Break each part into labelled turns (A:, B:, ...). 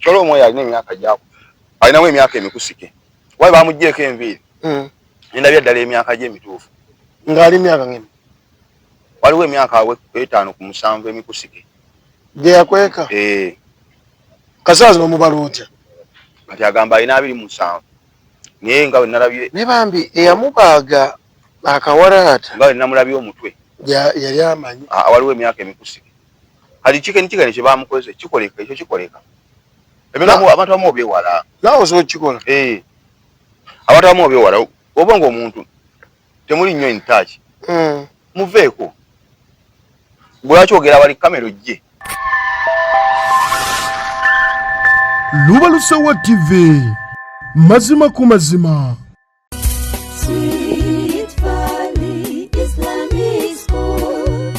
A: Kyolo omwoyo alina emyaka gyako, alinamu emyaka emikusike. Wayi bamuggyeko enviiri. Nendabya ddala emyaka gye emituufu.
B: Ng'ali myaka ng'emi?
A: Waliwo emyaka awe 57 emikusike.
B: Gye yakweka?
A: Eh.
B: Kasaa zino omubala otya?
A: Kati agamba alina 27. Naye nga bwe nalabye.
B: Ne bambi eyamubaaga akawalaata.
A: Nga bwe namulabye omutwe.
B: Yali amanyi.
A: Waliwo emyaka emikusike. Kati chicken chicken kye bamukoze kikoleka, ekyo kikoleka. Ebyo abantu abamu obyewala.
B: Naawe osobola okukikola?
A: Eh. Abantu abamu obyewala. Oba ng'omuntu temuli nnyo in touch. Muveeko. Lwaki ogera wali kamera ojje?
C: Lubalusewa TV. Mazima ku mazima.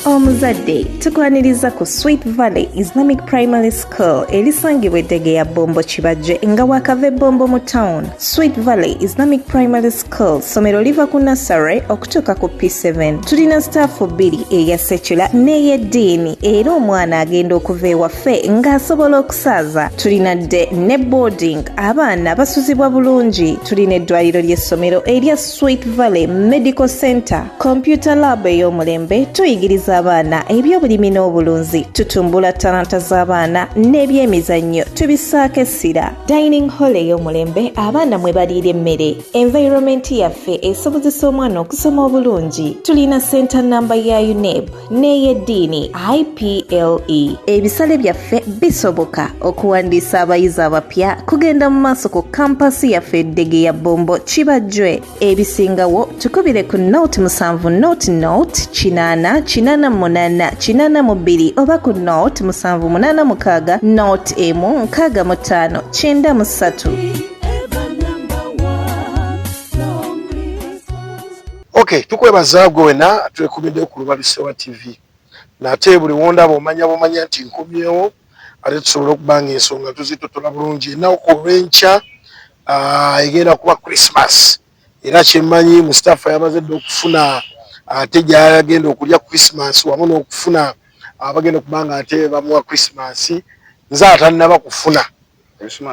D: Omuzadde tukwaniriza ku Sweet Valley Islamic Primary School erisangibwa eddege ya Bombo Kibajje nga wakava Bombo mu town. Sweet Valley Islamic Primary School ssomero liva ku nursery okutuuka ku P7. Tulina staafu bbiri, eya secular n'ey'eddiini, era omwana agenda okuva ewaffe ng'asobola okusaaza. Tulina dde ne boarding, abaana basuzibwa bulungi. Tulina eddwaliro ly'essomero erya Sweet Valley Medical Center, computer lab ey'omulembe, tuyigiriza abaana ebyobulimi n'obulunzi, tutumbula talanta z'abaana n'ebyemizannyo tubissaako essira. Dining hall ey'omulembe abaana mwe baliira emmere. Environment yaffe esobozesa omwana okusoma obulungi. Tulina center namba ya UNEB n'ey'eddiini IPLE. Ebisale byaffe bisoboka. Okuwandiisa abayizi abapya kugenda mu maaso ku kampasi yaffe eddege ya Bombo Kibajjwe. Ebisingawo tukubire ku 07 00 80 88 82 oba ku 07 86 01 65 93.
B: Okay, tukwebaza gwe wena twekumidde ku Lubalusewa TV. Nate buli wondaba omanya bumanya nti nkomyewo, ate tusobole okuba nga ensonga tuzitotola bulungi. Ennaku olw'enkya egenda kuba Christmas, era kyemmanyi Mustafa yamaze dda okufuna ate gy'agenda okulya Christmas wamu n'okufuna abagenda okuba nga ate bamuwa Christmas. Nze atannaba kufuna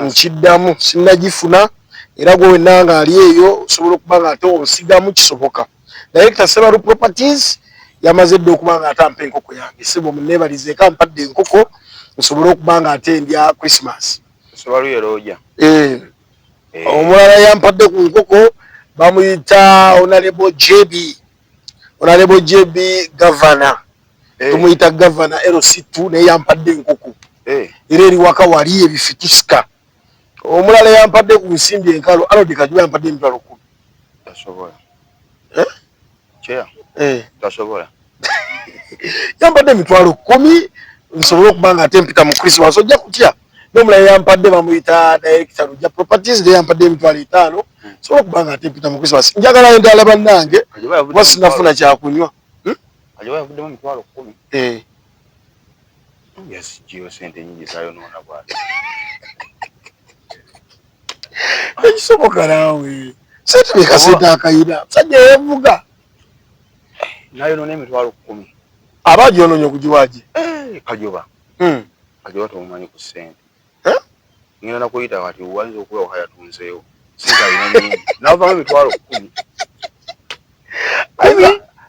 B: nkiddamu sinnagifuna, era gwe wenna ng'ali eyo osobola okuba nga ate onsigamu kisoboka. Director Sebalu Properties yamaze dda okuba nga ate ampa enkoko yange. Sebo munneebalizeeko, ampadde enkoko nsobole okuba nga ate ndya Christmas.
A: Sebalu yerooja.
B: Eh. Omulala yampadde ku nkoko bamuyita Honorable JB. Honorable JB Governor. Tumuyita Governor LC2, naye yampadde enkoko. Era eri waka wali ebifitusika. Omulala yampadde ku nsimbi enkalu Arnold Kajuba yampadde 10,000.
A: Tasobola.
B: Eh?
A: Chair.
B: Eh.
A: Tasobola.
B: Yampadde 10,000 nsobole okuba nga ate mpita mu Christmas ojja kutya. N'omulala yampadde bamuyita Director Rujja Properties, naye yampadde 50,000 nsobole okuba nga ate mpita mu Christmas. Njagala endala bannange kuba sinafuna kyakunywa.
A: Kajuba yavuddemu 10,000.
B: Eh.
A: Yasiggyeyo sente nyingi zayonoona bw'ati.
B: Tekisoboka naawe. Sente beka sente akayina. Musajja yeevuga.
A: Nayonoona 10,000.
B: Aba agyonoonye okugiwa gye?
A: Eh, Kajoba. Kajoba tomumanyi ku ssente.
B: Eh?
A: Ngenda nakuyita kati wayinza okuba waka yatunzeewo. Sente alina nnyingi. N'avaamu 10,000.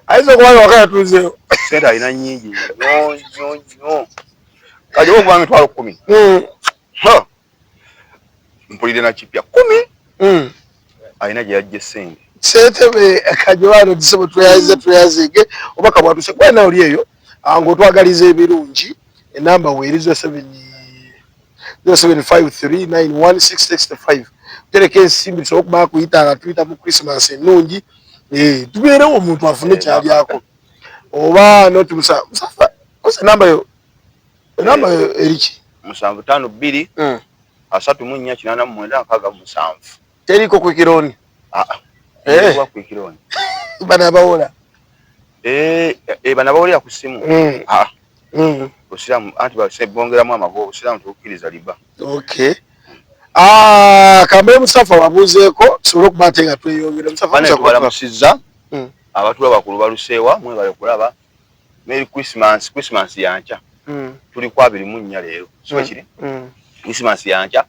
B: Ayinza okuba nga waka yatunzeewo.
A: Sente alina nnyingi nnyo nnyo nnyo. Kajoba okuva 10,000. Ha! Mpulidde na kipya 10. Alina gye yajja essente.
B: Ssentebe Kajoba ano tusebo tweyazize tweyaziige oba kabwatuse kuba nawe oli eyo ng'otwagaliza ebirungi. Enamba weeri 07 0753916665. Tereka ensimbi tusobole okuba kuyita nga tuyita mu Christmas ennungi. Tubeerewo omuntu afune kyalyako. Oba noti Mustafa, osa enamba yo, enamba yo eri ki?
A: 752 34 89 67.
B: Teriko quick loan?
A: Ah, ah. Quick loan.
B: Bana bawola.
A: Eh, eh, bana bawolera ku ssimu. Ah. Busiraamu anti bongeramu amagoba, Obusiraamu tebukkiriza riba.
B: Okay. Ah, kambe Mustafa wabuuzeeko tusobole okuba ate nga tweyongera. Mustafa
A: Bane tubalamusizza. Abatulaba ku Lubalusewa mwebale kulaba. Merry Christmas, Christmas yankya. Tuli ku 24 leero. Si bwe kiri? Christmas yankya,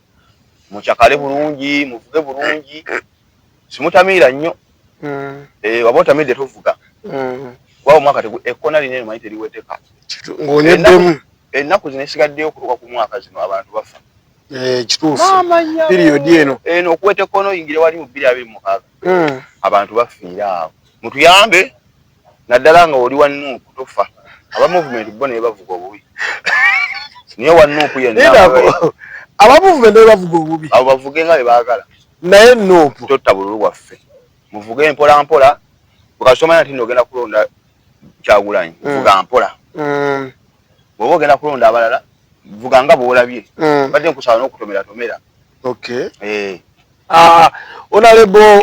A: mukyakale bulungi, muvuge bulungi, simutamiira nnyo. Waba otamidde tovuga. Kuba omwaka ekkona lino eno manyi teriweteka.
B: Ng'onyeddemu.
A: Ennaku zino esigaddeyo okutuuka ku mwaka zino abantu bafa.
B: Kituufu, period eno.
A: Eno okuweta ekkona oyingire wali mu 2026. Abantu bafiira awo. Mutuyambe naddala nga oli wa NUP tofa. Aba movement bo naye bavuga obubi. Naye wa NUP yenna.
B: Aba movement naye bavuga obubi.
A: Abo bavuge nga bwe baagala.
B: Naye NUP.
A: Totta bululu bwaffe. Muvuge mpola mpola. Bwekasomanya nti ogenda kulonda Kyagulanyi, vuga mpola. Bw'oba ogenda kulonda abalala, vuga nga bw'olabye. Badde nkusaba n'okutomera tomera.
B: Okay. Honorable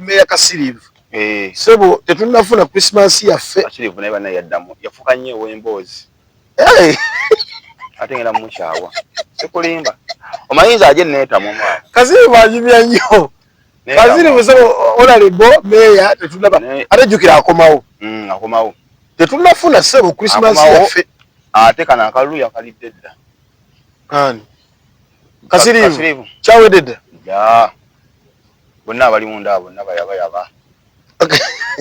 B: Mayor Kasirivu. Sebo tetunnafuna Christmas yaffe.
A: Kasirivu naye bannaye yaddamu yafuuka nnyo ow'emboozi. Ate ngenda mukyawa. Sikulimba. Omanyi nze aje neetamwa omwana.
B: Kasirivu anyumya nnyo. Kasirivu sebo Honorable Mayor tetunnaba. Ate jjukira akomawo.
A: Akomawo.
B: Tetunnafuna sebo Christmas yaffe.
A: Ate kano akalulu yakalidde dda.
B: Ani? Kasirivu. Kyawedde dda.
A: Ja. Bonna abali munda abo bonna bayabayaba.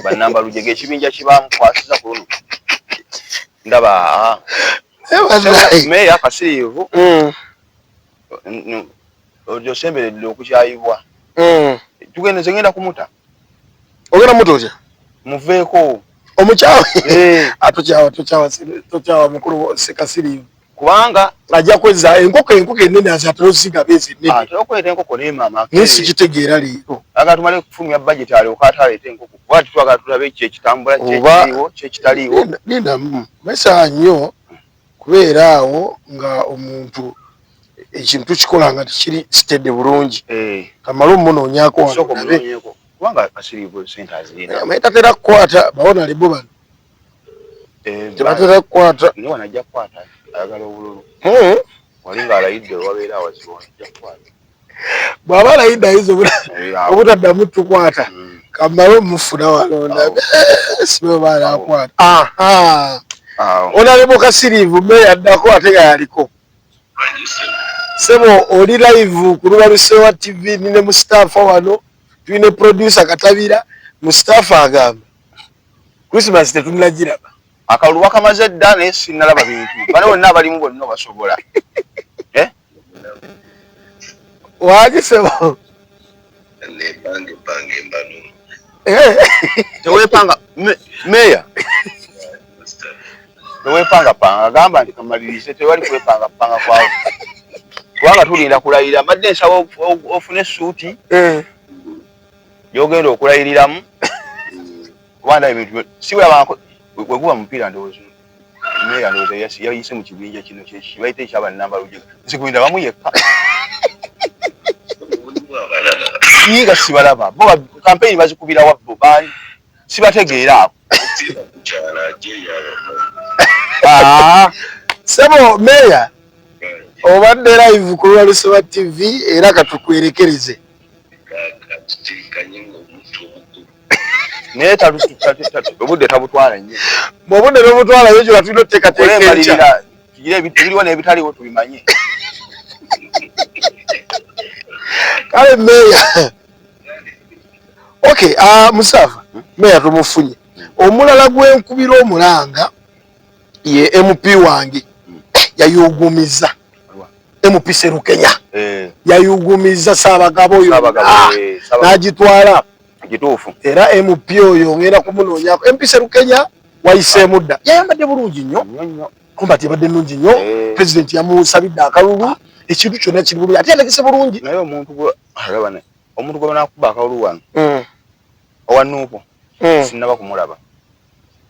A: Bannamba lujega ekibinja kibamukwasiza ku luno. Ndaba. Meeya Kasirivu. Osemberedde okukyayibwa. Tugenda nze ngenda kumuta.
B: Ogenda muta otya?
A: Muveeko.
B: Omukyawe? Atokyawa, tokyawa, tokyawa mukulu Kasirivu.
A: Kubanga
B: ajja kwezza enkoko ennene azatera ozigaba ezinnene.
A: Atera okuleeta enkoko naye maama.
B: Naye sikitegeera leero.
A: Aga tumale kufulumya budget alyoke ate aleete enkoko. Kuba twagala tulabe ki ekitambula, ki ekiriwo, ki ekitaliiwo.
B: Lindamu, masaa nnyo kubeera awo nga omuntu ekintu tukikola nga tekiri steady bulungi. Kamale omunoonyaako wano.
A: Sooka omunoonyeeko. Kubanga Kasirivu ssente azirina.
B: Naye tatera kukwata bawonalebo bano. Tebatera kukwata.
A: Naye wano ajja kukwata ayagala obululu. Wali ng'alayidde wabeera awazibu ajja kukwata.
B: Bw'aba alayidde ayinza obutaddamu tukwata. Kamale omufuna wano ndabe sibe oba anaakwata. Honorable Kasirivu meeya addako ate nga yaliko. Sebo oli live ku Lubalusewa TV nine Mustafa wano, tulina producer Katabira. Mustafa agamba Christmas tetunnagiraba.
A: Akalulu wakamaze dda naye sinnalaba bintu. Bano bonna abalimu bonna obasobola.
B: Waaki sebo?
A: Teweepanga meeya. Teweepanga panga agamba nti kamalirize tewali kwepanga panga kwawo. Kubanga tulinda kulayira mbadde nsaba ofune essuuti gy'ogenda okulayiriramu. Kuba ndaba ebintu si bwe guba mupiira ndowooza meeya ndowooza yayise mu kibinja kino kyebayita ekyabannamba lujega. Nze gwe ndabamu yekka. Nga sibalaba bo kampeyini bazikubirawa bo baani sibategeera abo.
B: Sebo meeya obadde live ku Lubalusewa TV era katukwerekereze.
A: Naye obudde tabutwala nnyo.
B: Obudde tobutwala nnyo kyokka tulina oteekateeka enkya.
A: Ebiriwo n'ebitaliwo tubimanye.
B: Kale meeya. Okay, Mustafa, meeya tumufunye. Omulala gwenkubira omulanga ye MP wange yayugumiza. MP Serukenya yayugumiza Ssaabagabo oyo n'agitwala.
A: Kituufu.
B: Era MP oyo ngenda kumunoonyaako. MP Serukenya wayiseemu dda. Yayambadde bulungi nnyo. Combat ebadde nnungi nnyo. President yamusabidde akalulu. Ekintu kyonna kiri bulungi. Ate yategese bulungi.
A: Naye omuntu gwe banaakuba akalulu wano. Owa NUP. Sinnaba kumulaba.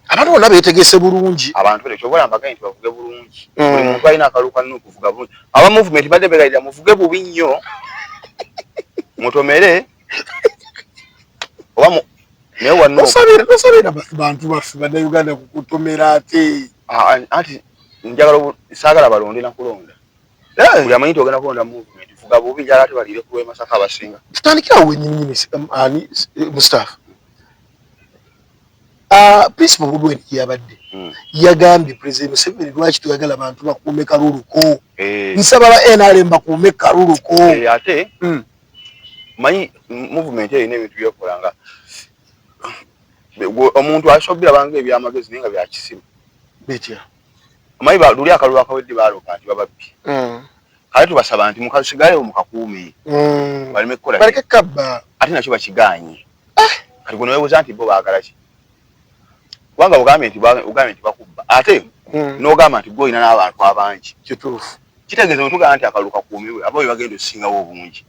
B: Abantu bonna beetegese bulungi.
A: Abantu bano ky'obola mbagaye nti bavuge bulungi. Buli muntu alina akalulu ka NUP vuga bulungi. Aba movement badde beegayirira muvuge bubi nnyo. Mutomere. Oba naye wa NUP.
B: Tosabira bantu baffe bannayuganda kukutomera ate.
A: Anti njagala saagala balonde na kulonda. Buli amanyi nti ogenda kulonda movement vuga bubi njagala ate baliire ku lw'e Masaka abasinga.
B: Tutandikira awo wennyininyini ani Mustafa. Principal Bobi Wine yabadde. Yagambye President Museveni, lwaki toyagala bantu bakuume kaluluko? Nsaba ba NRM bakuume kaluluko.
A: Ate manyi movement erina ebintu byekola nga omuntu asobola banga ebyamagezi naye nga byakisiru.
B: Bitya?
A: Omanyi luli akalulu akawedde baaloopa nti bababbi. Kale tubasaba nti mukasigalewo mukakuume, baleme kukola,
B: baleke kabba.
A: Ate nakyo bakigaanye. Kati gwe neweebuuza nti bo baagala ki, kubanga ogambye nti bakubba, ate n'ogamba nti gwe olina n'abantu abangi.
B: Kituufu.
A: Kitegeeza bwe tugamba nti akalulu kakuumibwe, abo be bagenda okusingawo obungi.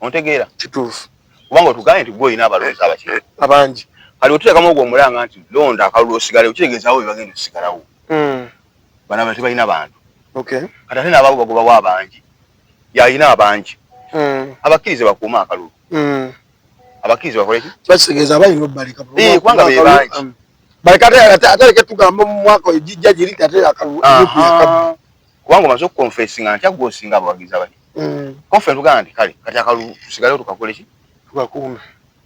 A: Ontegeera?
B: Kituufu.
A: Kubanga otugambye nti gwe olina abalonzi abaki?
B: Abangi.
A: Kati otuteekamu ogwo omulanga nti londa akalulu osigalewo, kitegeeza abo be bagenda okusigalawo. Bano aba tebalina bantu. Kati ate n'abaabo bagobawo abangi, yalina abangi. Abakkirize bakuume akalulu. Abakkirize bakole ki?
B: Kitegeeza abalina obbaleka.
A: Kubanga be bangi.
B: Baleka, ate aleke tugamba mu mwaka egijja giri nti ate akalulu yakabba.
A: Kubanga omaze okukonfesinga nti agwe osinga abawagizi abali. Kofe tugamba nti kale kati akalulu tusigalewo tukakole ki?
B: Tukakuume.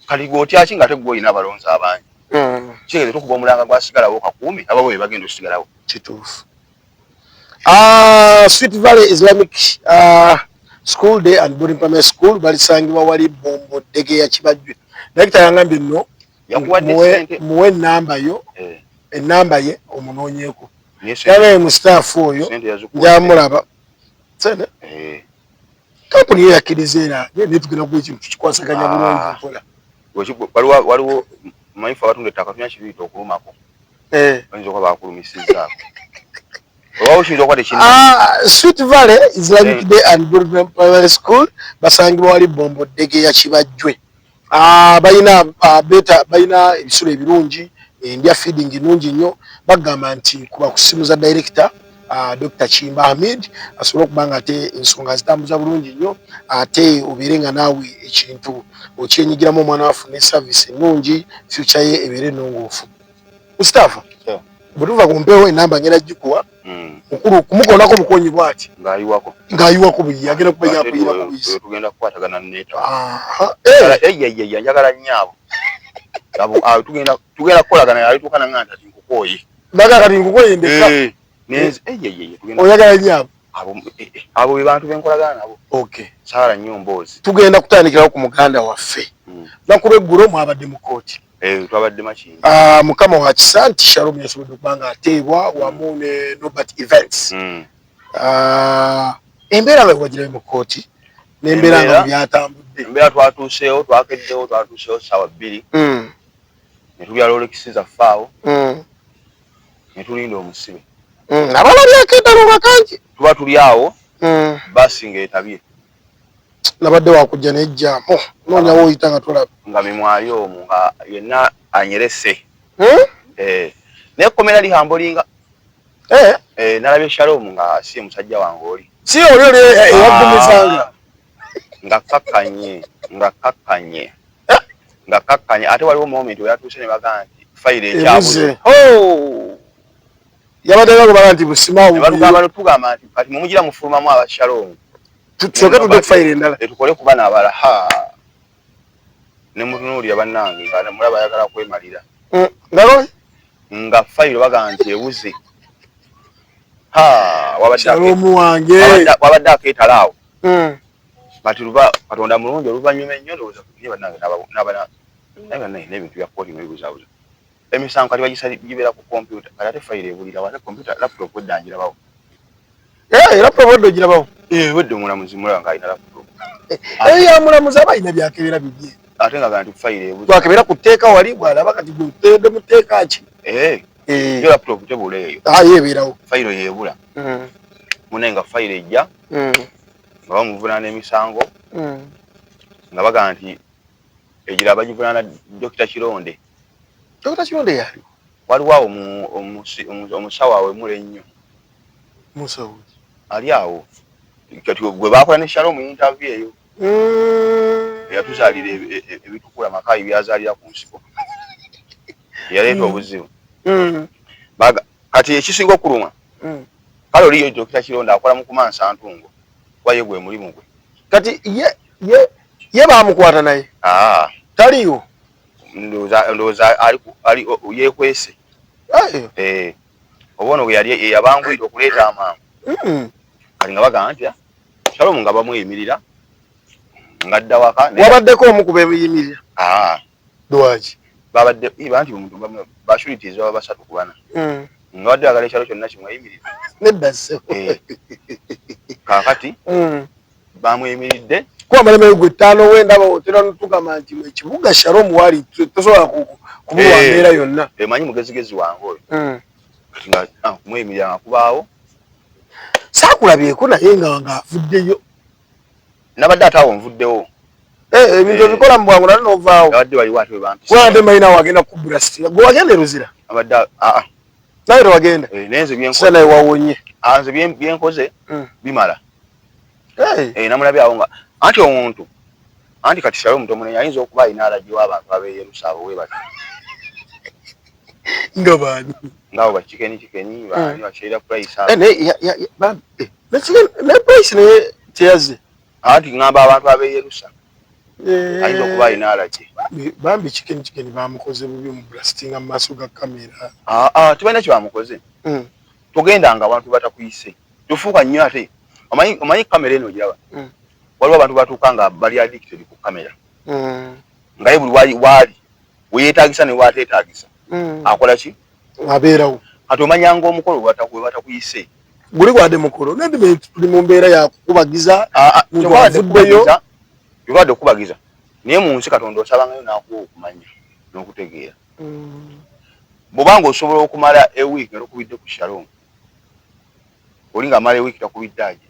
A: Kati gwe otya ki nga ate gwe olina abalonzi abangi? Kitegeeza tukuba omulanga gwasigalawo kakuume, ababo be bagenda okusigalawo.
B: Kituufu. Sweet Valley Islamic School Day and Boarding Primary School balisangibwa wali Bombo Ddegeya Kibajjwe. Daktari yangambye nno muwe enamba yo, enamba ye omunoonyeeko. Yagaye mu staff oyo njamulaba. Sente? Kampuni ye yakkiriza era naye tugenda kuba ekintu tukikwasaganya bulungi mpola.
A: Waliwo manyi ffe abatunda ettaka tulina kibiyita okulumako. Bayinza okuba bakulumisizaako.
B: Sweet Valley Islamic Day and Boarding Primary School basangibwa wali Bombo Ddegeya Kibajjwe. Balina beta, balina ebisulo ebirungi, endya feeding nnungi nnyo. Bagamba nti kuba ku ssimu za director Dr. Kimba Hamid asobole okuba nga ate ensonga zitambuza bulungi nnyo, ate obeere nga naawe ekintu okyenyigiramu, omwana waffe ne service ennungi, future ye ebeere ennongoofu. Mustafa, bwe tuva ku mpewo enamba ngenda gikuwa. Mukulu kumukoonako bukonyi bw'ati
A: ng'ayiwako,
B: ng'ayiwako buyi, agenda kuba yakuyirako buyisi.
A: Tugenda kukwatagana neeta. Njagala nnyo abo, tugenda kukolagana. Alituuka nanga nti ati nkukooye.
B: Naga kati nkukooye ndeka. Oyagala nnyo
A: abo. Abo be bantu benkolagana nabo. Saala nnyo mboozi.
B: Tugenda kutandikirawo ku muganda waffe. Lunaku lweggulo mwabadde mu kooti.
A: Twabadde Makindye.
B: Mukama wa kisa nti Shalom yasobodde okuba nga ateebwa wamu ne Nobert Events. Embeera nga wagirayo mu kooti n'embeera nga byatambudde?
A: Embeera twatuuseewo, twakeddewo, twatuuseewo ssaawa 2, ne tulya Rolex zaffe awo, ne tulinda omusibe.
B: Abalabye eddala kangi.
A: Tuba tuli awo, baasi ng'etabye.
B: Nabadde wakujja nejjaamu noonyawo oyita nga tolaba.
A: Nga mimwayo omwo nga yenna anyerese. Naye ekkomera lihambolinga. Nalabye Shalom nga si musajja wange oli.
B: Si oli oli eyagumizanga?
A: Nga kakkanye, nga kakkanye, nga kakkanye. Ate waliwo moment weyatuuse ne bagamba nti fayiro ekyabuze.
B: Yabadde bagobala nti busimaawo.
A: Batugamba, tugamba nti kati mumugira mufulumamu aba Shalom.
B: Tusooke tudde ku fayiro endala.
A: Tukole kuba n'abala ha ne mutunuulira bannange nga mulaba ayagala kwemalira.
B: Nga
A: nga fayiro bagamba nti ebuze. Ha,
B: Shalom wange.
A: Wabadde akeetala awo. Kati luba Katonda mulungi, oluvannyuma ennyo ndowooza ye bannange naye bannange n'ebintu bya kooti nebibuzaabuza emisango. Kati bagisa gibeera ku kompyuta, kati ate fayiro ebulirawo, ate kompyuta laptop wedda ngirabawo.
B: Laptop wedda ogirabawo?
A: Wedda omulamuzi mulaba ng'alina laptop.
B: Eyo mulamuzi aba alina byakebera bibye.
A: Ate nga nti fayiro ebuze.
B: Twakebera ku tteeka wali bw'alaba kati gwe oteedde mu tteeka ki?
A: Yo laptop tebula eyo.
B: Ye ebeerawo.
A: Fayiro yeebula. Munaye nga fayiro ejja, nga bamuvunaana emisango, nga bagamba nti egira bagivunaana Dokita Kironde.
B: Dokita Kironde yaliwo?
A: Waliwo awo omusawo awemula ennyo.
B: Musawo?
A: Ali awo kati gwe bakola ne Shalom interview eyo, eyatuzaalira ebitukula makayi byazaalira ku nsiko, eyaleeta obuzibu. Kati ekisinga okuluma, kale oliyo Dokita Kironde akola mu kumansa ntungo, kuba ye gwe mulimu gwe.
B: Kati ye ye ye bamukwata naye? Taliyo?
A: Ndowooza ali yeekwese. Eh. Oba ono yali yabanguyira okuleeta amangu. Kati nga bagamba nti Shalom nga bamuyimirira ngadda waka.
B: Wabaddeko omu ku beeyimirira?
A: Ah.
B: Lwaki?
A: Babadde iba nti omuntu bashuritiza baba 3 ku 4. Nga badde bagala ekyalo kyonna kimweyimirira.
B: Nedda ssebo.
A: Eh. Kaakati bamweyimiridde.
B: Kuba amaleme gwe 5 wendaba otera n'otugamba nti mu kibuga Shalom wali tosobola kubulwa mbeera yonna.
A: Emanyi mugezigezi wange oyo. Kati nga kumweyimirira nga kubaawo.
B: Saakulabyeko naye nga ng'avuddeyo.
A: Nabadde ate awo nvuddewo.
B: Ebintu ebikola mu bwangu nate n'ovaawo.
A: Nabadde waliwo ate we bampise.
B: Kuba ate malina wagenda kukubrastinga. Gwe wagenda e Luzira?
A: Nabadde
B: Nawe tewagenda?
A: Naye nze byenkoze.
B: Sasa naye wawonye.
A: Nze byenkoze bimala. Namulabye awo nga anti omuntu anti kati Shalom tomunenya ayinza okuba alina alagiwa abantu ab'e Yerusa abo we bati.
B: Nga baani?
A: Nga abo ba Chicken Chicken, baani ba Sheila Price abo.
B: Ne Price naye teyazze.
A: Anti ngamba abantu ab'e Yerusa. Ayinza okuba alina alagi.
B: Bambi Chicken Chicken bamukoze bubi mu blastinga mu maaso ga kamera.
A: Tebalina kye bamukoze. Togendanga abantu batakuyise. Tofuuka nnyo ate. Omanyi kamera eno ogiraba? Waliwo abantu batuuka nga bali addicted ku kamera. Nga ye buli waali weyeetaagisa ne waateetaagisa. Akola ki?
B: Abeerawo.
A: Kati omanyanga omukolo we batakuyise.
B: Guli gwadde mukolo, naye tuli mu mbeera ya kukubagiza, muntu avuddeyo.
A: Tebadde kukubagiza. Naye mu nsi Katonda osabangayo n'akuwa okumanya n'okutegeera. Bw'obanga osobola okumala ewiiki nga tokubidde ku Shalom, oli ng'amala ewiiki takubidde aje,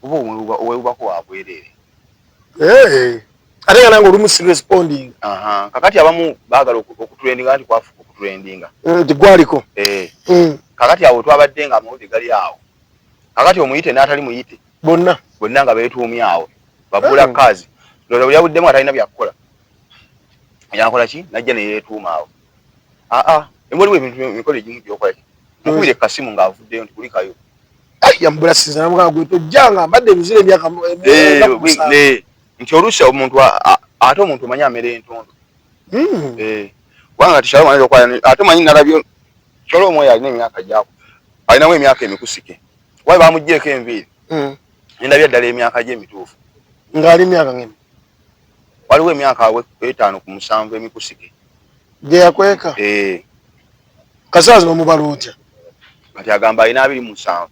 A: oba owewubako wa bwereere.
B: Ate nga nange olumu si responding.
A: Kakati abamu baagala okutrendinga nti kwafuuka okutrendinga.
B: Nti gwaliko.
A: Kakati awo twabadde nga amawulire gali awo. Kakati omuyite n'atali muyite.
B: Bonna.
A: Bonna nga beetuumye awo. Babula kazi. Ndowooza bwe yabuddemu atalina byakukola. Yakola ki? Najja ne yeetuuma awo. Waliwo ebintu emikolo egimu gy'okola ki? Mukubire kasimu ng'avuddeyo nti kulikayo.
B: Yamubula sinza namugamba gwe tojjanga mbadde emizira emyaka
A: nti oluusi omuntu ate omuntu omanyi amera entondo. Kubanga kati Shalom ayinza okuba ate omanyi nalabye Shalom oyo alina emyaka gyako. Alinamu emyaka emikusike. Wayi bamuggyeeko enviiri. Ndabye ddala emyaka gye emituufu.
B: Ng'ali emyaka ng'emu.
A: Waliwo emyaka 5 ku 7 emikusike.
B: Gye yakweka? Kasaazi n'omubala otya?
A: Kati agamba alina 27.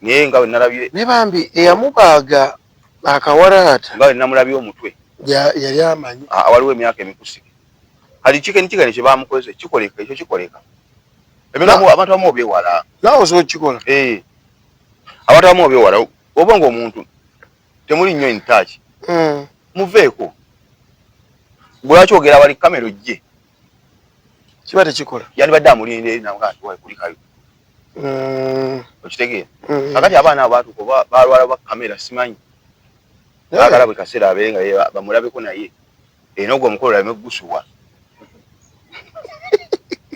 A: Naye nga bwe nalabye.
B: Ne bambi eyamubaaga akawalaata.
A: Nga bwe namulabye omutwe.
B: Yali amanyi.
A: Waliwo emyaka emikusike. Kati Chicken Chicken kye bamukoze kikoleka, ekyo kikoleka. Ebintu abantu abamu obyewala.
B: Naawe osobola okukikola.
A: Abantu abamu obyewala. Oba ng'omuntu temuli nnyo in touch. Muveeko. Lwaki ogera wali kamera ojje?
B: Kiba tekikola.
A: Yandibadde amulinda eri namugaa nti wayi kulikayo. Okitegeera? Kakati abaana abo baatuuka oba balwala ba kamera simanyi. Baagala buli kaseera abeere nga bamulabeko naye. Eno ogwo omukolo aleme kugusubwa.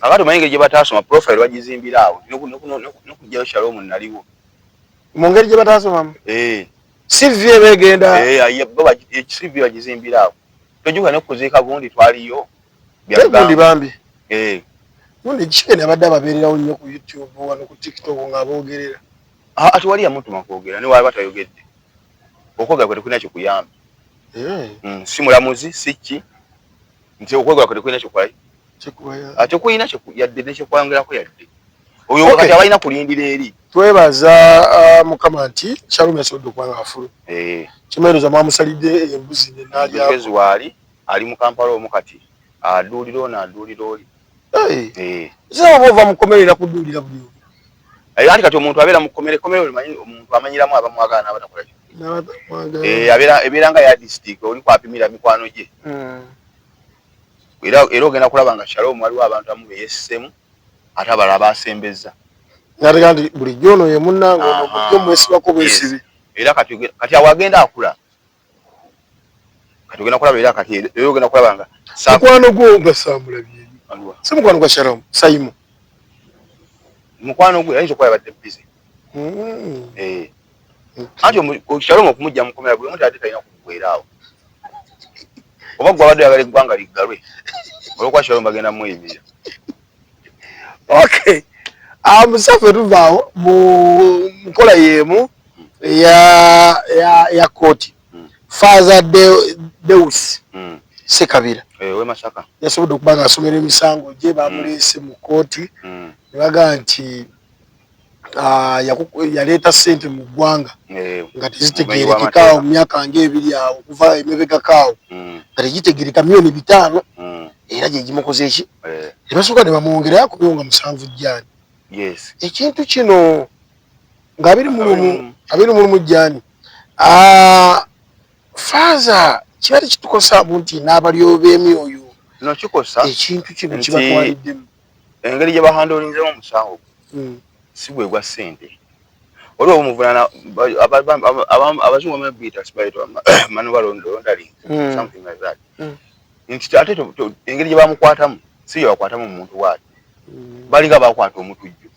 A: Kakati omanyi engeri gye bataasoma profile bagizimbira awo n'okuggyayo Shalom naliwo.
B: Mu ngeri gye bataasomamu? CV eba egenda.
A: CV bagizimbira awo. Tojjuka ne kuziika gundi twaliyo.
B: Gundi bambi. Gundi Chicken abadde ababeererawo nnyo ku YouTube wano ku TikTok ng'aboogerera.
A: Ate wali yamutuma kwogera ne waba tayogedde. Okwogera kwe tekulina kikuyamba. Si mulamuzi si ki nti okwogera kwe tekulina kikukola. Tekulina yadde ne kyekwongerako yadde. Oyo kati abalina kulindira eri.
B: Twebaza Mukama nti Shalom yasobodde okuba nga afulu. Kimayiroza mwamusalidde embuzi ne n'alyako.
A: Mugezi waali ali mu Kampala omwo kati aduulira ono aduulira oli.
B: Sasa oba ova mu kkomera era kuduulira buli omu.
A: Anti kati omuntu abeera mu kkomera, ekkomera olimanyi omuntu amanyiramu abamwagala n'abatakola ki. Ebeera nga ya district oli kwapimira mikwano gye. Era ogenda kulaba nga Shalom waliwo abantu abamu be yeesseemu ate abalala baasembezza.
B: N'ategeera nti bulijjo ono ye munnange ono bulijjo mwesibako bwesibi.
A: Era kati awo agenda akula. Kati ogenda kulaba era kati era ogenda kulaba nga
B: mukwano gwo nga saamulabye. Si mukwano gwa Shalom, Saimo.
A: Mukwano gwe ayinza okuba yabadde busy. Anti Shalom okumujja mu kkomera buli omu teyadde talina kuggweera awo. Oba gwe abadde oyagala eggwanga liggalwe olw'okuba Shalom bagenda mweyimirira.
B: Okay, Mustafa, tuvaawo mu nkola y'emu ya kooti. Father Deus Sekabira
A: we Masaka
B: yasobodde okuba nga asomera emisango gye bamuleese mu kooti ne bagamba nti yaleeta ssente mu ggwanga nga tezitegeerekeka mu myaka ng'ebiri awo okuva emabegako awo, nga tegitegeereka, 5 miliyoni era gye gimukoze eki ne basooka ne bamwongerayo akomyewo nga 7 Jan. Ekintu kino nga 21 21 Jan, Faaza, kiba tekitukosaamu nti n'abalyoyo b'emyoyo
A: No kikosa.
B: Ekintu kino kibatwaliddemu.
A: Engeri gye bahandolinzemu omusango si gwe gwa ssente. Waliwo omuvunana, abazungu bamanyi guyita money laundering, something like that, nti ate engeri gye bamukwatamu si gye bakwatamu omuntu bwati. Balinga bakwata omutujju,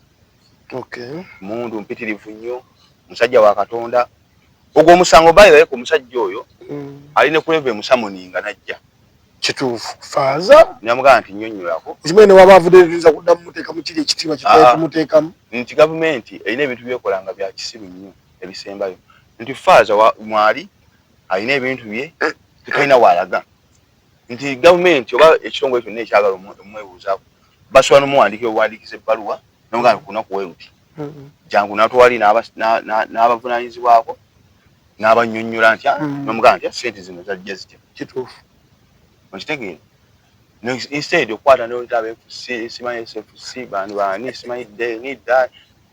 A: mundu mpitirivu nnyo, musajja wa Katonda. Ogwo omusango bayirayo omusajja oyo alina kuleva emusamuninga najja.
B: Kituufu, Faaza.
A: Namugamba nti nnyonnyolako.
B: Okimanyi ne waba avudde tuyinza kuddamu muteekamu kiri ekitiibwa kyetwali tumuteekamu.
A: Nti gavumenti erina ebintu byekola nga bya kisiru nnyo ebisembayo, nti Faaza mwali alina ebintu bye tetalina waalaga, nti gavumenti oba ekitongole kyonna ekyagala omwebuuzaako basobola nomuwandiikira obuwandiikiza ebbaluwa nomugamba nti kunaku weruti jangu natwali n'abavunaanyizibwako n'abannyonnyola nti nomugamba nti sente zino zajja zitya.
B: Kituufu.
A: Okitegeera? Instead okukwata noleta aba FC, simanyi SFC, bani bani, simanyi nida,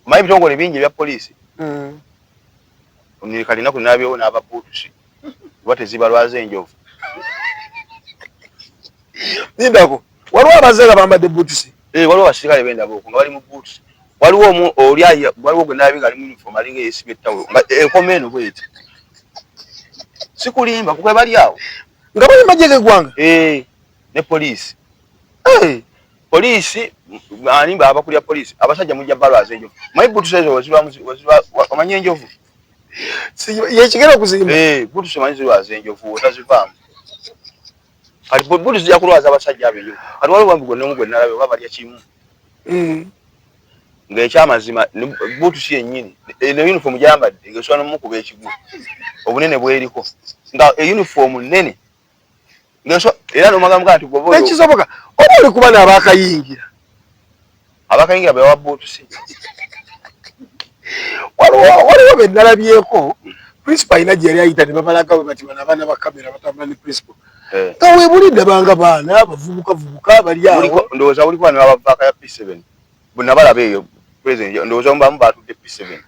A: omanyi ebitongole bingi ebya poliisi. Kalinaku nabyewo n'ababuutusi oba tezibalwaza enjovu.
B: Lindako, waliwo abazze nga bambadde buutusi?
A: Eh, waliwo abasirikale bendaba okwo nga bali mu buutusi. Waliwo omu oli, waliwo gwe nalabye nga ali mu uniform, alinga eyesibye ettawulo nga ekoma eno bweti. Sikulimba, kukwe bali awo.
B: Nga bali magye g'eggwanga?
A: Eh, ne poliisi. Poliisi ani abakulya poliisi, abasajja mujja balwaza enjovu. Manyi buutusi ezo weziba, omanyi enjovu
B: yekigera okuzimba.
A: Eh, buutusi omanyi zirwaza enjovu otazivaamu. Kati buutusi zijja kulwaza abasajja abo enjovu. Kati waliwo bambi gwe gwe nalabye oba balya kimu ng'ekyamazima buutusi yennyini eno uniform gyambadde ng'esobola nomukuba ekigwo obunene bweriko, nga e uniform nnene era nomagamba nti
B: gwoba ekisoboka oba oli kuba naabakayingira.
A: Abakayingira bewa buutusi.
B: Waliwo be nalabyeko, principal alina gye yali ayita ne babalaga bwe bati bano abaana ba kamera batambula ne principal nga weebulidde banga baana bavubuka vubuka bali awo.
A: Ndowooza buliko bano abavaaka ya P7 bwe eyo president, ndowooza mubamu batudde P7.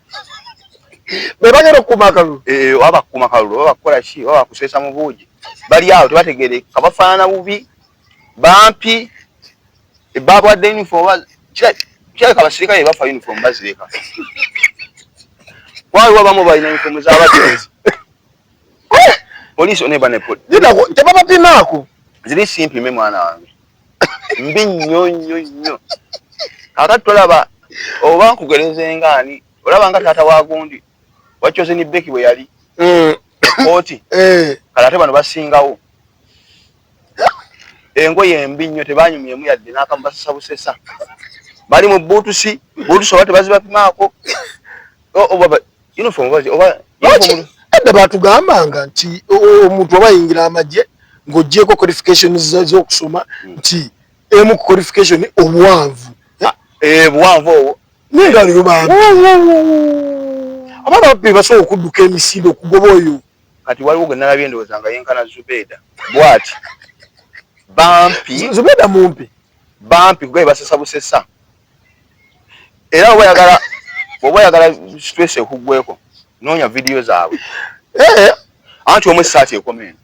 B: Be bagenda okukuuma akalulu.
A: Eh, oba bakuuma kalulu oba bakukola ki oba bakuseesa mu buugi, bali awo tebategeereka, bafaanana bubi, bampi, babwadde uniform oba kirabika abasirikale bafa uniform bazireka. Waliwo abamu balina uniform z'abagenzi poliisi oneba ne
B: Tebabapimaako?
A: Ziri simpime, mwana wange, mbi nnyo nnyo nnyo. Kakati tolaba oba nkugereze ngaani, olaba nga taata wa gundi wakyose ni Beki bwe yali kooti. Kale ate bano basingawo engoye embi nnyo, tebanyumyemu yadde n'akamu, basesa busesa, bali mu buutusi buutusi oba tebazibapimaako oba uniform oba
B: Edda batugambanga nti omuntu oba ayingira amagye ng'ogyeko qualification z'okusoma, nti emu ku qualification obuwanvu.
A: Eh, buwanvu obwo.
B: Naye nga leero bambi abaana babbi basobola okudduka emisinde okugoba oyo.
A: Kati waliwo gwe nalabye, ndowooza nga yenkana Zubeda bwati, bampi.
B: Zubeda mumpi.
A: Bampi kugaye, basesa busesa. Era oba oyagala, oba oyagala stress ekuggweko, noonya vidiyo zaabwe. Anti omu essaati ekoma eno.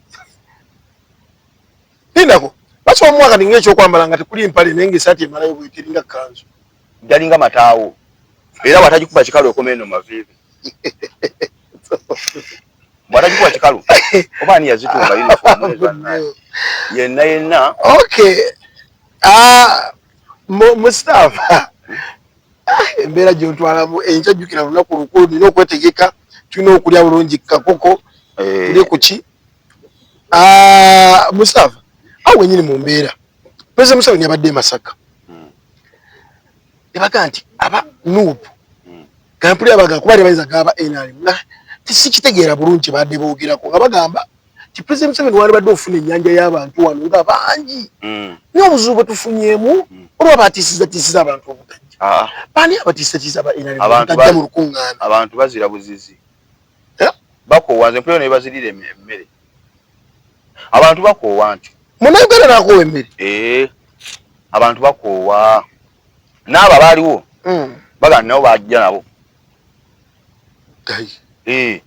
B: Lindako, basobola omuwa kati ngaekyokwambala nga tekuli mpale, naye ngaesaati emalayo bweteringa kanzu.
A: Galinga mataawo, era bw'atagikuba kikalu ekoma eno maviivi. Bw'atagikuba kikalu, oba ani yazitunga uniform ezo yenna yenna.
B: Okay, Mustafa, embeera gyontwalamu enkya, jjukira lunaku lukulu, nina okwetegeka, tulina okulya bulungi kakoko. Tulye kuki, Mustafa? Awo wenyini mu mbeera, President Museveni yabadde e Masaka. Ne baga nti aba NUP gampulira baga kuba tebayinza gaba NRM, nga tesikitegeera bulungi. Badde boogerako nga bagamba nti President Museveni, wandibadde ofuna ennyanja y'abantu wano nga bangi, naye obuzibu bwe tufunyeemu olwa batiisizatiisiza abantu obutajja. Baani abatiisatiisa aba NRM
A: Abantu
B: obutajja mu lukuŋŋaana?
A: Abantu bazira buzizi.
B: Eh?
A: Bakoowa. Nze mpulira ne bazirira emmere. Abantu bakoowa nti
B: Munnayuganda nakoowa emmere?
A: Ee, abantu bakoowa, n'abo abaaliwo bagamba nabo bajja nabo.
B: Ayi,
A: Eh,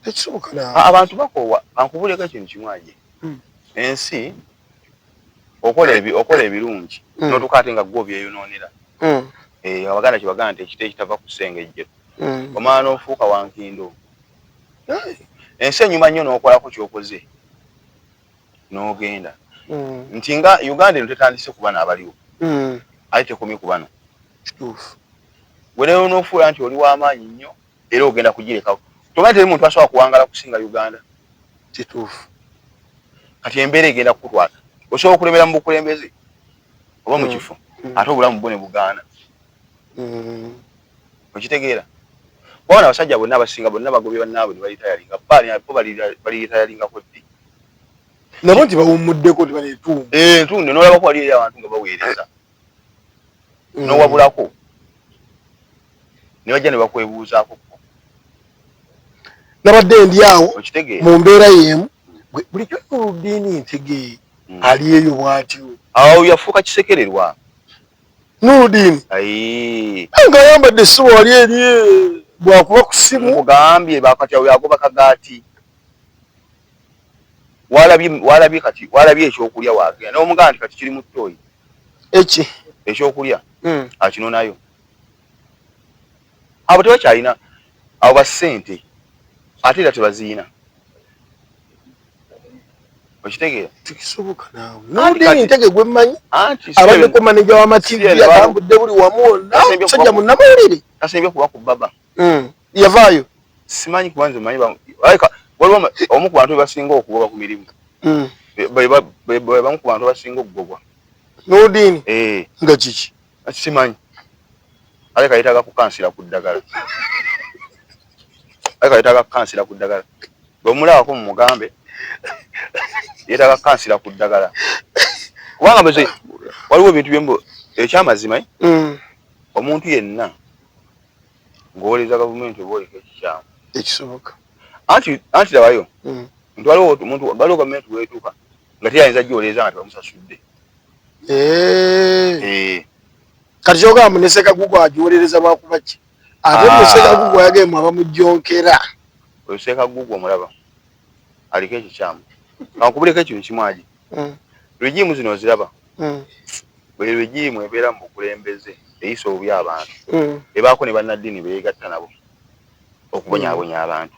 B: tekisoboka naawe.
A: Abantu bakoowa. Ankubuleko ekintu kimu aje, ensi okola ebirungi n'otuuka ate nga gwe obyeyonoonera. Eh, Abaganda kyebagamba nti ekiti ekitava ku ssengejjero, omala n'ofuuka wankindo. Ensi enyuma nnyo n'okolako kyokoze n'ogenda nti nga Uganda eno tetandise ku bano abaliwo, ate tekomye ku bano. Gwe naye onoofuula nti oli w'amaanyi nnyo era ogenda kugirekawo. Tomanyi teri muntu asobola kuwangala kusinga Uganda. Kati embeera egenda kukutwala, osobola okulemera mu bukulembeze oba mu kifo, ate obulamu bwo ne bugaana. Okitegeera? Kubanga abasajja bonna abasinga bonna bagobye bannaabwe ne balitayalinga bo baliritayaringako ddi?
B: Nabo nti bawummuddeko nti banetuuma.
A: Eh, ntunde n'olabako wali eri abantu nga baweereza, n'owabulako ne bajja ne bakwebuuzaako.
B: Nabadde ndi awo
A: Okitegeera?
B: mu mbeera y'emu. Bulijjo Nuluddiini Ntege ali eyo bw'atyo.
A: Awo yafuuka kisekererwa.
B: Nuluddiini
A: Ayi.
B: ng'ayambadde essuba wali eri bwakuba ku ssimu.
A: Nkugambye, bakati awo yagoba kagaati. Walabye kati walabye ekyokulya, wagenda n'omugamba nti kati kiri mu ttooyi.
B: Eki?
A: Ekyokulya akinonayo. Abo tebakyalina, abo basente ate era tebaziyina. Okitegeera?
B: Tekisoboka naawe. Nuluddiini Ntege gwe mmanyi
A: Anti
B: abaddeko maneja w'amativi, atambudde buli wamu wonna,
A: Kasembye
B: musajja munnamawulire.
A: Kasembye kuba ku baba.
B: Yavaayo.
A: Simanyi, kuba nze manyi alabika waliwo omu ku bantu bebasinga okugoba ku mirimu. Be bamu ku bantu abasinga okugobwa.
B: Nuluddiini?
A: Eh.
B: Nga kiki?
A: Simanyi, alabika yeetaaga kukansira ku ddagala, alabika yeetaaga kukansira ku ddagala. Bwemulabako mumugambe yeetaaga kukansira ku ddagala, kubanga meze waliwo ebintu byembu ekyamazima, eh, omuntu yenna ng'owoleza gavumenti oba oleka ekikyamu.
B: Ekisoboka.
A: Anti labayo nti waliwo omuntu, waliwo gavumenti weetuuka nga teyayinza gyoleeza nga tebamusasudde.
B: Eh.
A: Eh.
B: Kati kyogamba ne Sekagugu agiwolereza lwakuba ki? Ate
A: Ah.
B: mu Sekagugu ayagemu abamujjonkera.
A: Oyo Sekagugu omulaba aliko ekikyamu. Kankubuleko ekintu kimu agi, regime zino oziraba, buli regime ebeera mu bukulembeze eyisa obubi abantu, ebaako ne bannaddiini beyegatta nabo okubonyaabonya abantu.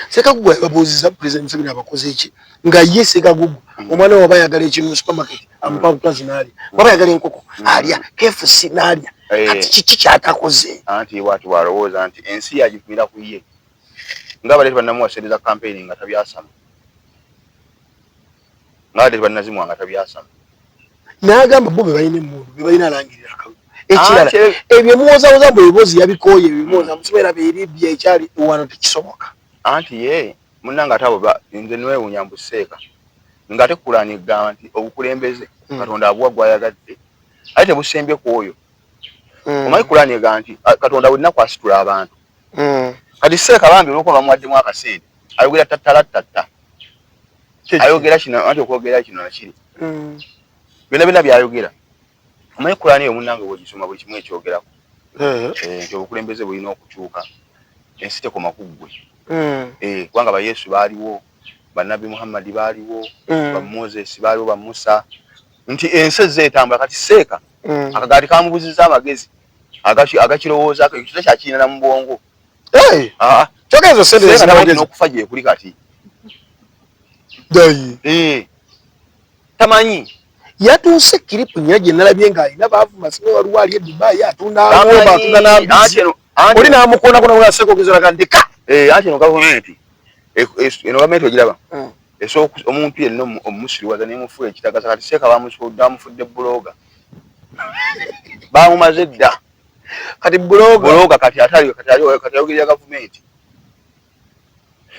B: Sekagugu yababuuziza President Museveni abakoze ki, nga ye Sekagugu omwana we waba ayagala ekintu mu supermarket amupa butwazi n'alya, waba ayagala enkoko alya, KFC n'alya.
A: Eh.
B: Kati kiki kyatakoze?
A: Anti bwati bwalowooza nti ensi yagipimira ku ye, nga bali tebannamuwa sente za campaign nga tabyasama, nga badde tebannazimuwa nga tabyasama.
B: N'agamba bo be balina emmundu, be balina alangirira akalulu. Ekirala,
A: Anti-
B: ebyo muwozawoza mbu ebibozi yabikooye, ebimuwoza musobola beeribya ekyali wano tekisoboka.
A: Anti ye munnange, ate abo nze nwewuunya mbu seeka, ng'ate Kulaani egamba nti obukulembeze Katonda abuwa gwayagadde, ate tebusembye ku oyo. Omanyi Kulaani egamba nti Katonda buli nnaku asitula abantu. Kati seeka bambi olwokuba bamuwaddemu akasente ayogera tattala tatta, ayogera kino, anti okwogera kino nakiri, byonna byonna byayogera. Omanyi Kulaani eyo munnange bw'ogisoma buli kimu ekyogerako. Eh, nti obukulembeze bulina okukyuka, ensi tekoma ku ggwe. Eh, kubanga Bayesu baaliwo, Bannabbi Muhammadi baaliwo, ba Moses baaliwo, ba Musa, nti ensi ezze etambula. Kati seeka akagaati kamubuziza amagezi agakirowoozaako, ekyo takyakirina na mu bwongo.
B: Hey!
A: Ah,
B: Kyokka ezo sente
A: seeka tamanyi
B: zimugezi.
A: n'okufa gyekuli kati.
B: Ddayi.
A: Eh, tamanyi.
B: Yatuuse clip nnya gye nalabye ng'alina baavuma, simanyi waliwo ali e Dubai atunda ng'ombe, atunda n'ambizi.
A: Anti
B: Oli n'amukoonako namugaa seeka ogezeraga ndeka.
A: Eh, anti eno gavumenti eno gavumenti ogiraba, esobola omuntu yenna omumusiriwaza nemufuula ekitagaza. Kati seeka bamufudde blogger, bamumaze dda.
B: Kati blogger.
A: Blogger kati atali kati ali kati ayogerera gavumenti.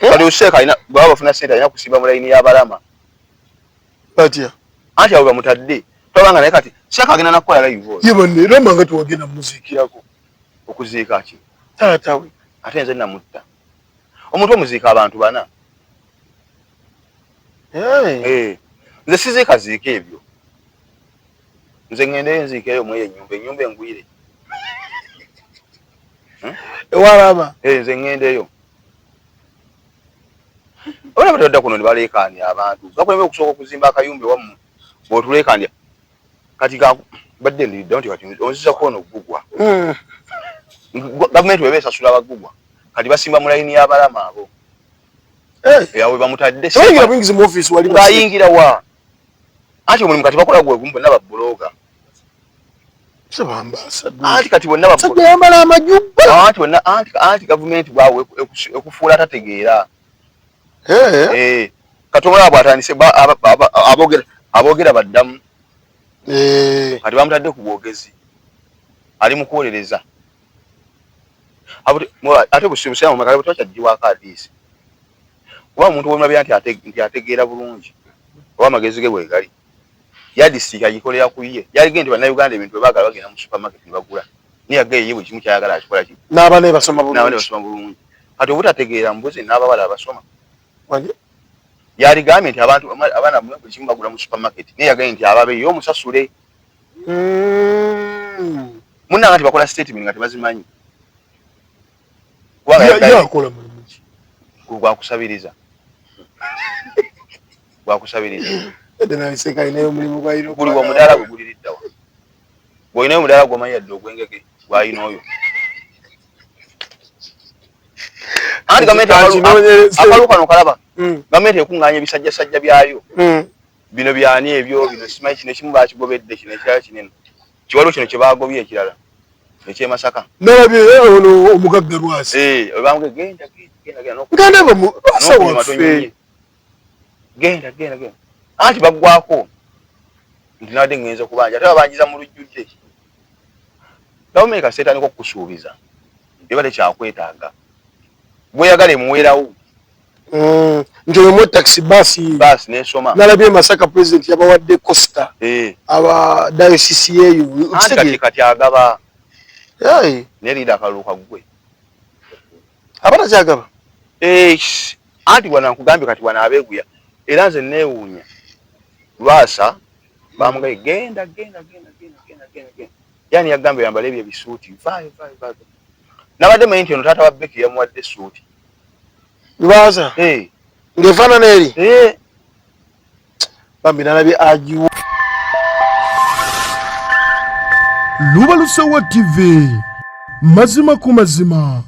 A: Kati oseeka alina baba bafuna sente alina kusimba mu layini y'abalama.
B: Batya?
A: Anti abo bamutadde. Tolaba naye kati Seeka agenda nakukola live oyo.
B: Ye banne Rama nga tewagenda muziikirako.
A: Okuziika ki?
B: Taata we.
A: Ate nze namutta. Omuntu omuziika abantu bana.
B: Hey.
A: Hey. Nze siziika ziika ebyo. Nze ngendeyo nziikeyo mweyo ennyumba, ennyumba engwire.
B: Ewalaba.
A: Eh, nze ngendeyo. Abaana batadda kuno ne baleekaanya abantu. Gakuleme okusooka okuzimba akayumba ewammwe bw'otuleekaanya. Kati ga badde ndiridde nti kati onziza kwono ggugwa. Gavumenti bw'eba esasula abaggugwa kati basimba mu layini y'abalama abo.
B: Eh.
A: Awo we bamutadde.
B: Tayingira buyingizi mu ofiisi wali.
A: Ng'ayingira wa? Anti omulimu kati bakola gwe gumu bonna babuloga. Anti kati bonna
B: yambala amajubba.
A: Anti bonna anti anti gavumenti bwawe ekufuula tategeera.
B: Eh.
A: Kati omulaba bw'atandise aboogera aboogera baddamu. Kati bamutadde ku bwogezi. Ali mu kuwolereza. Ate busiraamu kati tebakyaggibwako adiisi. Kuba omuntu w'omulabira nti ategeera bulungi oba amagezi ge bwe gali. Yadisiki agikolera ku ye. Yaligende nti Bannayuganda ebintu bwe baagala bagenda mu supermarket ne bagula. Naye yaggaye ye buli kimu ky'ayagala akikola ki?
B: N'abaana basoma bulungi.
A: N'abaana basoma bulungi. Kati obutategeera mbuzi n'abawala abasoma.
B: Wali?
A: Yaligambye nti abantu abaana buli kimu bagula mu supermarket. Naye yagambye nti ababe ye omusasule. Munnange nti bakola statement nga tebazimanyi.
B: Yakola mulimu ki?
A: Gwa kusabiriza. Gwa kusabiriza. Guli wa mudaala gwe guliridda wa? Bw'olinayo omudaala gw'omanyi yadde ogw'engege gw'alina oyo. Anti gavumenti akalu kano kalaba. Gavumenti ekuŋŋaanya ebisajjasajja byayo. Bino byani ebyo bino simanyi kino ekimu baakigobedde kino ekirala kinene. Kiwaliwo kino kye baagobye ekirala eky'e Masaka.
B: Nalabye ono omugagga Lwasa.
A: Eh, bamugamba genda genda genda
B: genda Lwasa waffe.
A: Genda genda genda. Anti baggwako nti nabadde ngenze kubanja ate babanjiza mu lujjudde. Gavumenti kasita etandika okukusuubiza eba tekyakwetaaga. Gw'oyagala emuweerawo.
B: Nti oyo mu taxi bus
A: bus nesoma.
B: Nalabye Masaka president yabawadde Costa. Aba diocese yeeyo.
A: Anti kati kati agaba.
B: Hey.
A: Ne leader akalulu kaggwe.
B: Aba takyagaba?
A: Eh, anti wano nkugambye kati wano abeeguya. Era nze neewuunya. Lwasa bamugambye genda genda genda genda genda genda genda. Yani yagambye yambale ebyo ebisuuti. Vaayo vaayo vaayo. Nabadde manyi nti ono taata wa Becky yamuwadde essuuti.
B: Lwasa?
A: Eh.
B: Ng'efaanana eri?
A: Eh.
B: Bambi nalabye agiwa.
C: Lubalusewa TV. Mazima ku mazima.